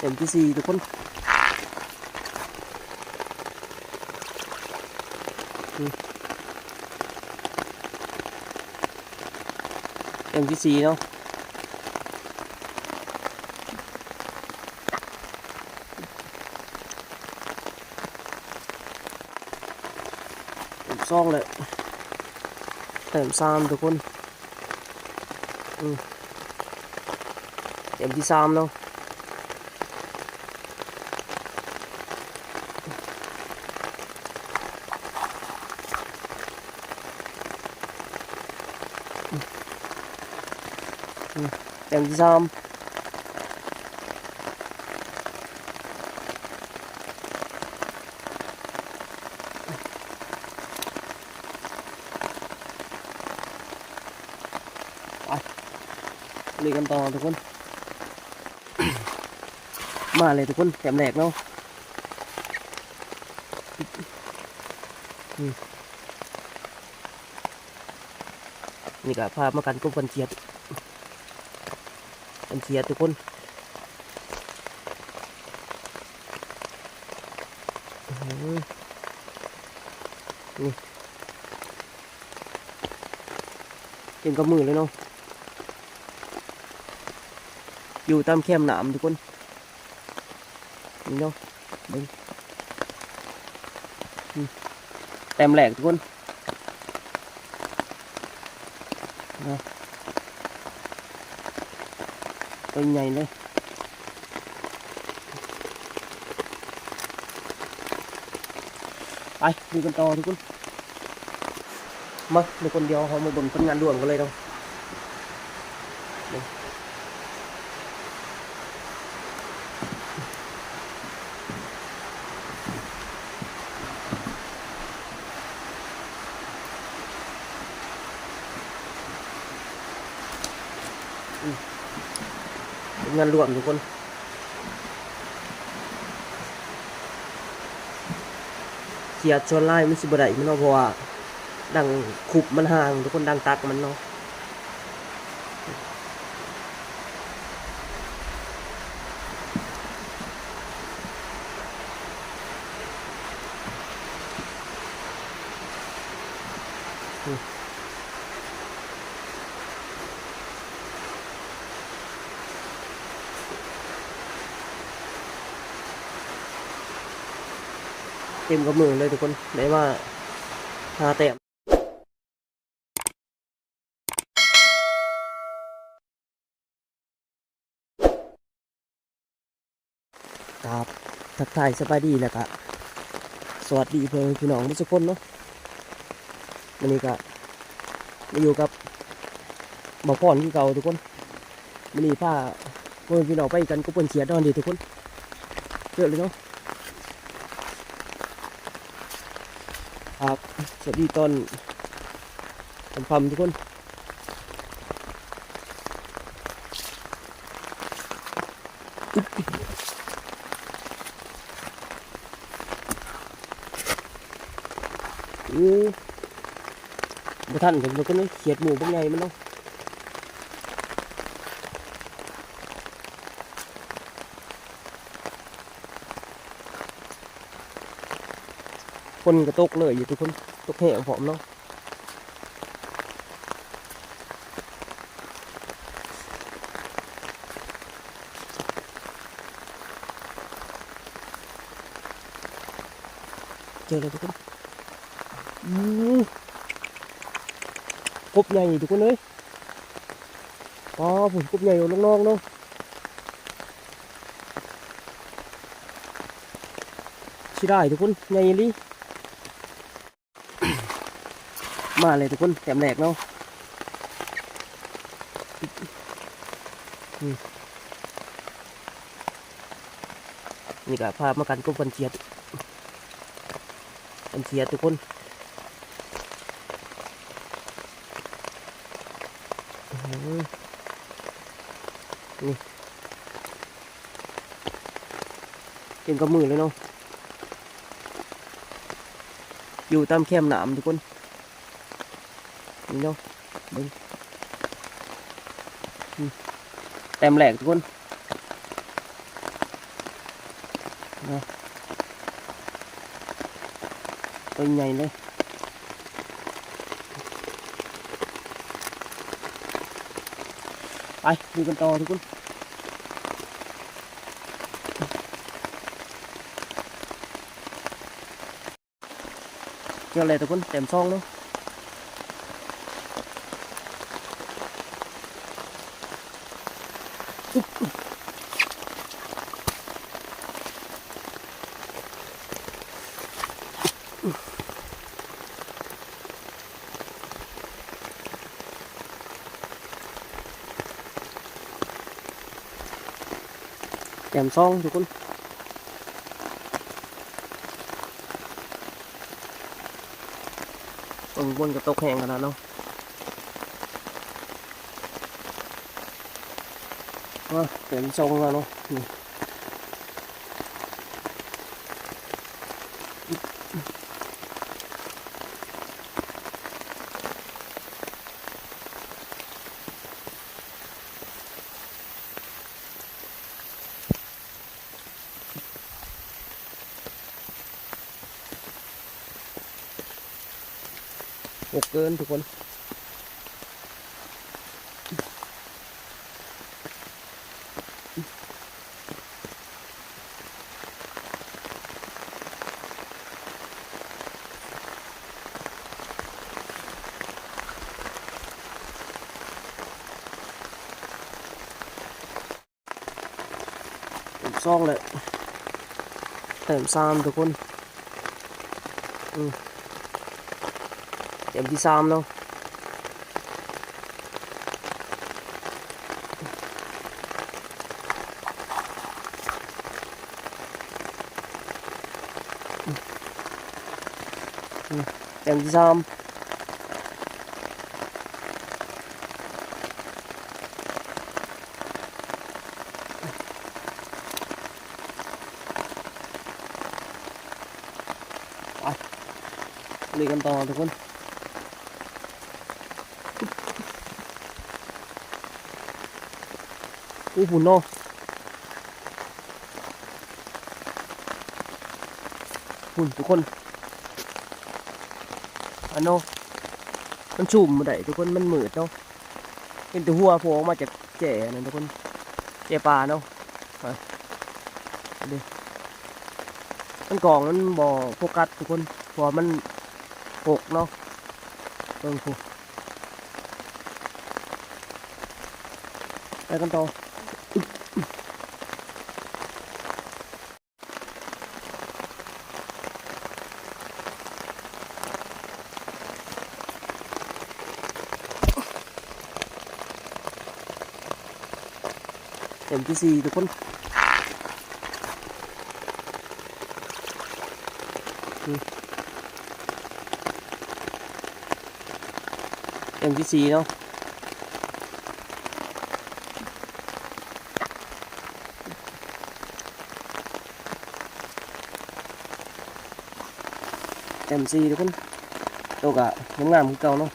ເຕັມທີສີ່ທຸກຄົນ ອືມ ເຕັມທີສີ່ເນາະ. ເຕັມສອງແລ້ວ ເຕັມສາມທຸກຄົນ ອືມ ເຕັມທີສາມເນາະ ອືມ ເຕັມທີສາມ. ໄປລຸຍກັນຕໍ່ທຸກຄົນ ມາເລີຍທຸກຄົນ ແຕ້ມແລກເນາະ ອືມ. ນີ້ກະພາມາກັນກົບກັນຂຽດ ກັນຂຽດທຸກຄົນ ອືມ ນີ້ ເຕັມກຳມືເລີຍເນາະ ຢູ່ຕາມແຄມນ້ຳທຸກຄົນ. ນີ້ເນາະ ເບິ່ງ ອືມ ແຕ້ມແລກທຸກຄົນ ເນາະ ໂຕໃຫຍ່ເລີຍ ໄປລຸຍກັນຕໍ່ທຸກຄົນ. ມາທຸກຄົນ ດຽວເຮົາມາເບິ່ງຜົນງານລວມກັນເລີຍເນາະ ອືມ ຜົນງານລວມທຸກຄົນ. ຂຽດສ່ວນຫຼາຍມັນຊິບໍ່ໄດ້ມັນເນາະ ເພາະວ່າດັງຄຸບມັນຫ່າງທຸກຄົນ ດັງຕັກມັນເນາະ ອືມ. ເຕັມກຳມືເລີຍທຸກຄົນ ໄດ້ມາຫ້າແຕ້ມ. ກາບທັກທາຍສະບາຍດີ ແລ້ວກະສະຫວັດດີພໍ່ແມ່ພີ່ນ້ອງໝົດທຸກຄົນເນາະ. ມື້ນີ້ກະມາຢູ່ກັບບ່າວພອນຄືເກົ່າທຸກຄົນ. ມື້ນີ້ພາພໍ່ແມ່ພີ່ນ້ອງໄປກັນກົບກັນຂຽດເນາະ ນີ້ທຸກຄົນ ເຈີເລີຍເນາະ. ຄັບ ສະຫວັດດີຕອນຄ່ຳໆທຸກຄົນ. ໂອ້ ບໍ່ທັນເດ້ທຸກຄົນເອີຍ ຂຽດໝູ່ບັກໃຫຍ່ມັນເນາະ. ຝົນກະຕົກເລີຍຢູ່ທຸກຄົນ ຕົກແຮງພ້ອມເນາະ. ເຈີແລ້ວທຸກຄົນ ໂອ້ ກົບໃຫຍ່ທຸກຄົນເອີຍ. ອໍ ພຸ້ນ ກົບໃຫຍ່ຢູ່ລົງນອງເນາະ. ເສຍດາຍທຸກຄົນ ໃຫຍ່ອີ່ຫຼີ. ມາເລີຍທຸກຄົນ ແຕ້ມແລກເນາະ. ອືມ ນີ້ກະພາມາກັນກົບກັນຂຽດ ກັນຂຽດທຸກຄົນ. ອືມ ນີ້ ເຕັມກຳມືເລີຍເນາະ ຢູ່ຕາມແຄມນ້ຳທຸກຄົນ. ນີ້ເນາະ ເບິ່ງ ອືມ ແຕ້ມແລກທຸກຄົນ. ນະ ຕົວໃຫຍ່ເລີຍ. ໄປ ລຸຍກັນຕໍ່ທຸກຄົນ. ເຈີແລ້ວທຸກຄົນ ແຕ້ມສອງເນາະ. ແຕ້ມສອງທຸກຄົນ. ເບິ່ງ ຝົນກໍຕົກແຮງຂະໜາດເນາະ. ເອີ ເຕັມຊ່ອງແລ້ວເນາະ ນີ້. ໂອເກີນທຸກຄົນ. ເຕັມສອງແລ້ວ ເຕັມສາມທຸກຄົນ. ອືມ ເຕັມທີສາມເນາະ. ອືມ ເຕັມທີສາມ. ໄປ ລຸຍກັນຕໍ່ທຸກຄົນ. ອູ້ ພຸ້ນເນາະ ພຸ້ນທຸກຄົນ. ອັນເນາະ ມັນຊູມບໍ່ໄດ້ທຸກຄົນ ມັນມືດເນາະ. ເຫັນແຕ່ຫົວໂຜ່ອອກມາຈາກແຈນັ້ນທຸກຄົນ ແຈປາເນາະ. ອ່ະ ເດ້ ມັນ ກ້ອງມັນບໍ່ໂຟກັສທຸກຄົນ ເພາະວ່າມັນຫົກເນາະ. ເບິ່ງພຸ້ນ ໄປກັນຕໍ່. ເຕັມທີສີ່ທຸກຄົນ. ອືມ ເຕັມທີສີ່ເນາະ. ເຕັມສີ່ທຸກຄົນ ໂຕກະງາມໆຄືເກົ່າເນາະ.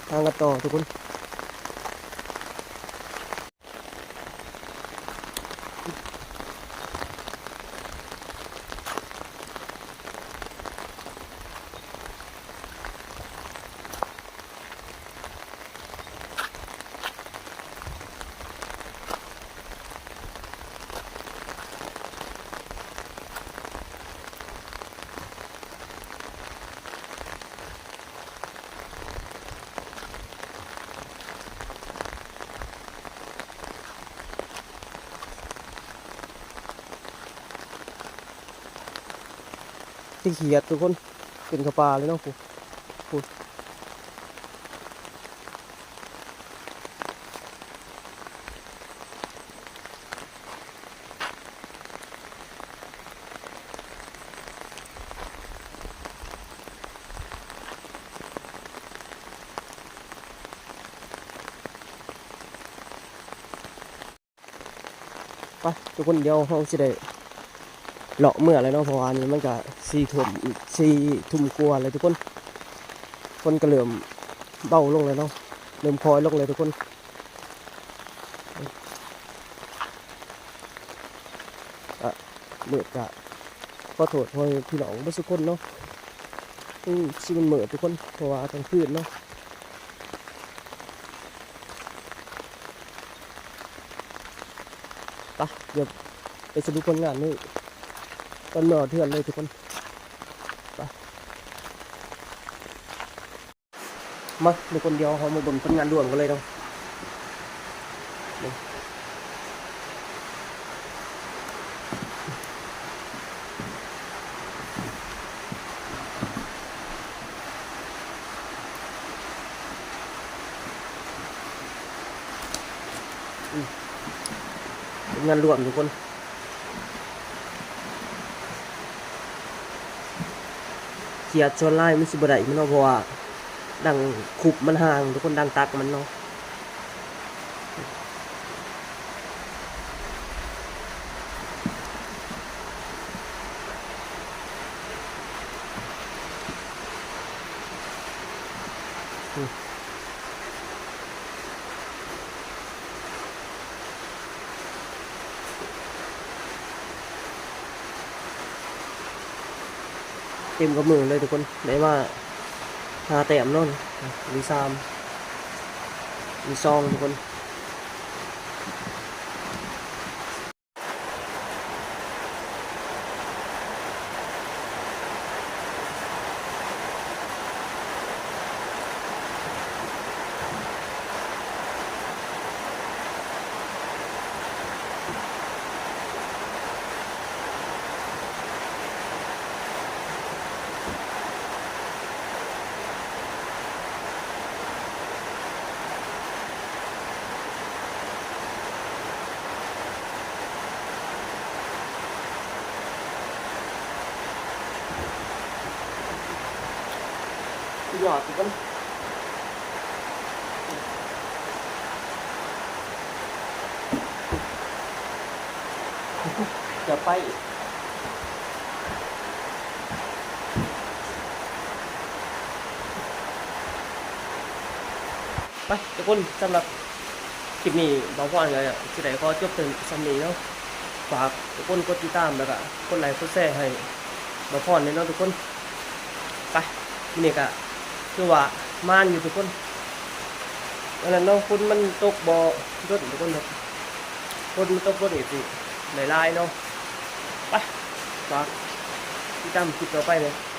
ໄປ ຫາກັນຕໍ່ທຸກຄົນ. ຕິຂຽດທຸກຄົນ ຂຶ້ນເຂົ້າປ່າເລີຍເນາະ ພຸ້ນ ພຸ້ນ. ໄ ໄປທຸກຄົນ ດຽວເຮົາຊິໄດ້ເລາະເມືອແລ້ວເນາະ ເພາະວ່ານີ້ມັນກະສີ່ທຸ່ມ ສີ່ທຸ່ມກວ່າແລ້ວທຸກຄົນ. ຝົນກະເລີ່ມເບົາລົງແລ້ວເນາະ ເລີ່ມຄ່ອຍລົງແລ້ວທຸກຄົນ. ອະ ມືດກະຂໍໂທດພໍ່ແມ່ພີ່ນ້ອງເບິດສູ່ຄົນເນາະ. ອື ຊິມັນມືດທຸກຄົນ ເພາະວ່າກາງຄືນເນາະ. ໄປ ດຽວໄປສະຫຼຸບຜົນງານມື້ຕອນມາຮອດເຮືອນເລີຍທຸກຄົນ. ໄປ ມາທຸກຄົນ ດຽວເຮົາມາເບິ່ງຜົນງານລວມກັນເລີຍເນາະ. ຜົນງານລວມທຸກຄົນ. ຂຽດສ່ວນຫຼາຍມັນຊິບໍ່ໄດ້ເນາະ ເພາະວ່າດັງຄຸບມັນຫ່າງທຸກຄົນ ດັງຕັກມັນເນາະ. ເຕັມກຳມືເລີຍທຸກຄົນ ໄດ້ມາຫ້າແຕ້ມເນາະ ຫຼືສາມ ຫຼືສອງທຸກຄົນ. ຍອດທຸກຄົນ ເກືອບໄປອີກ. ໄປທຸກຄົນ ສຳລັບຄລິບນີ້ ບ່າວພອນກະຊິໄດ້ຂໍຈົບແຕ່ສ່ຳນີ້ເນາະ. ຝາກທຸກຄົນກົດຕິດຕາມ ແລ້ວກະກົດໄລກ໌ກົດແຊໃຫ້ບ່າວພອນແດ່ເນາະທຸກຄົນ. ໄປ ມື້ນີ້ກະຖືວ່າໝານຢູ່ທຸກຄົນ. ອັນນັ້ນເນາະ ຝົນມັນຕົກບໍ່ດົນທຸກຄົນເນາະ ຝົນມັນຕົກດົນກະຊິໄດ້ຫຼາຍເນາະ. ໄປ ຝາກຕິດຕາມຄລິບຕໍ່ໄປເນາະ.